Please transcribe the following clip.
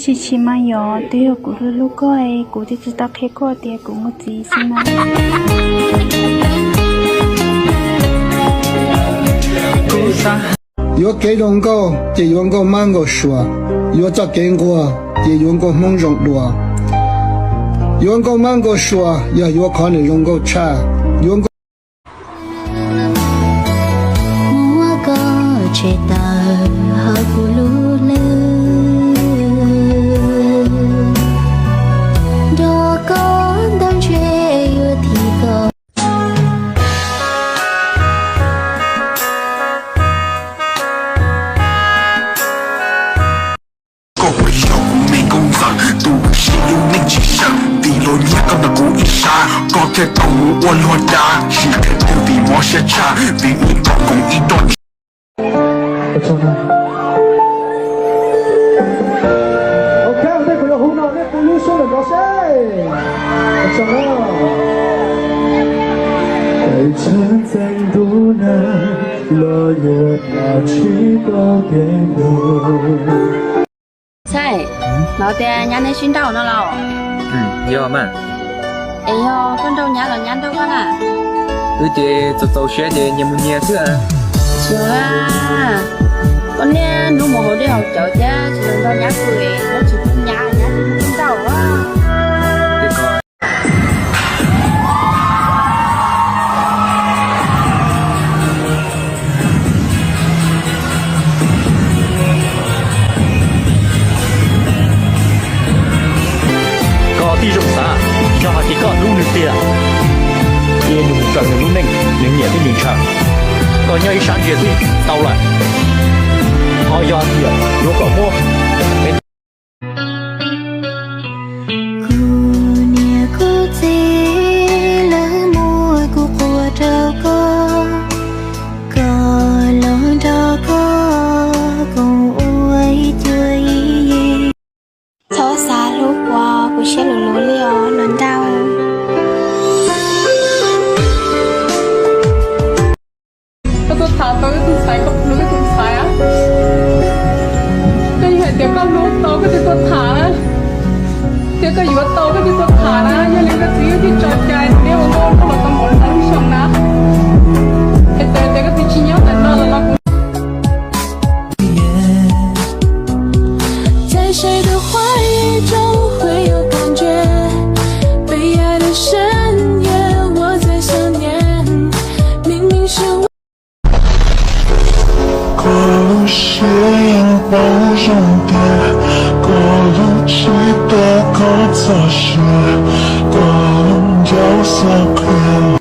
Tsis tsis mas yog twb yog kuv hlub hlub koj, kuv twb tsis tau qhia koj tias kuv muaj txiv xwb na. Yuav kev zoo nkauj ces yuav nkauj mab nkauj suav, yuav txoj kev nquag ces yuav nkauj hmoob zoo dua. Yuav nkauj mab nkauj suav yog yuav qhov nws zoo nkauj tshaj, yuav nkauj. Muab koj tshem tawm hauv kuv lub hlwb, nrog koj ntawd ntshe yuav thim koj. Koj puas yog kuv me nkauj ntxawm, tu siab lub neej tsis sawv, vim los nyiag koj ntawm kuv ib sab, koj thiaj tau mus ua luag dab, tsis qhia twg vim mob siab tshaj, vim wb tau koom ib toj. Ok, nej puas yuav hu no nej kuj lub suab lawm no seb. Ua tsaug na. Txheeb txheem ntuj na, los yuav tas tsis tau kev ntuj. Txheeb, hnov tias nyab neb sib nrauj no los? Yog mas. Es yog koj nrauj nyab los nyab nrauj koj na? Wb ces txaus txaus siab ces nyias mus nyias xwb. Tsis ua, koj niaj hnub mus haus dej haus cawv thiab tsis los nrog nyab pw, nyob tsis pub nyab, nyab twb nrauj. Koj tib zoo xav, yog hais tias koj hlub nws tiag, ces nws mus raws nws lub neej, nws nyiam tib nws ntshaw, koj nyob ib sab ntsia xwb tau lawm. Ho yog hais tias yuav kom muab kuv niam kuv txiv lawv muab kuv quas rau koj, koj los nrog koj koom ua ib cuab ib yig. Txhob xav hlub kuv, kuv siab luv luv li os los nrauj. Koj tuaj tham tau ib tug ntxhais, koj hlub ib tug ntxhais. Koj yeej hais tias koj hlub tau koj thiaj tuaj tham na, thiab koj yuav tau koj thiaj tuaj tham na. Yog li koj txiv wb thiaj tso cai neb ua nkauj nraug los tau npaum li ntawd lub xyoo na. Es txawm tias koj txiv tsis nyob ntawm no los kuv Koj lub siab yeej paub zoo tias koj hlub tsis tau koj txoj sia, koj hlub ncaus xav qhia.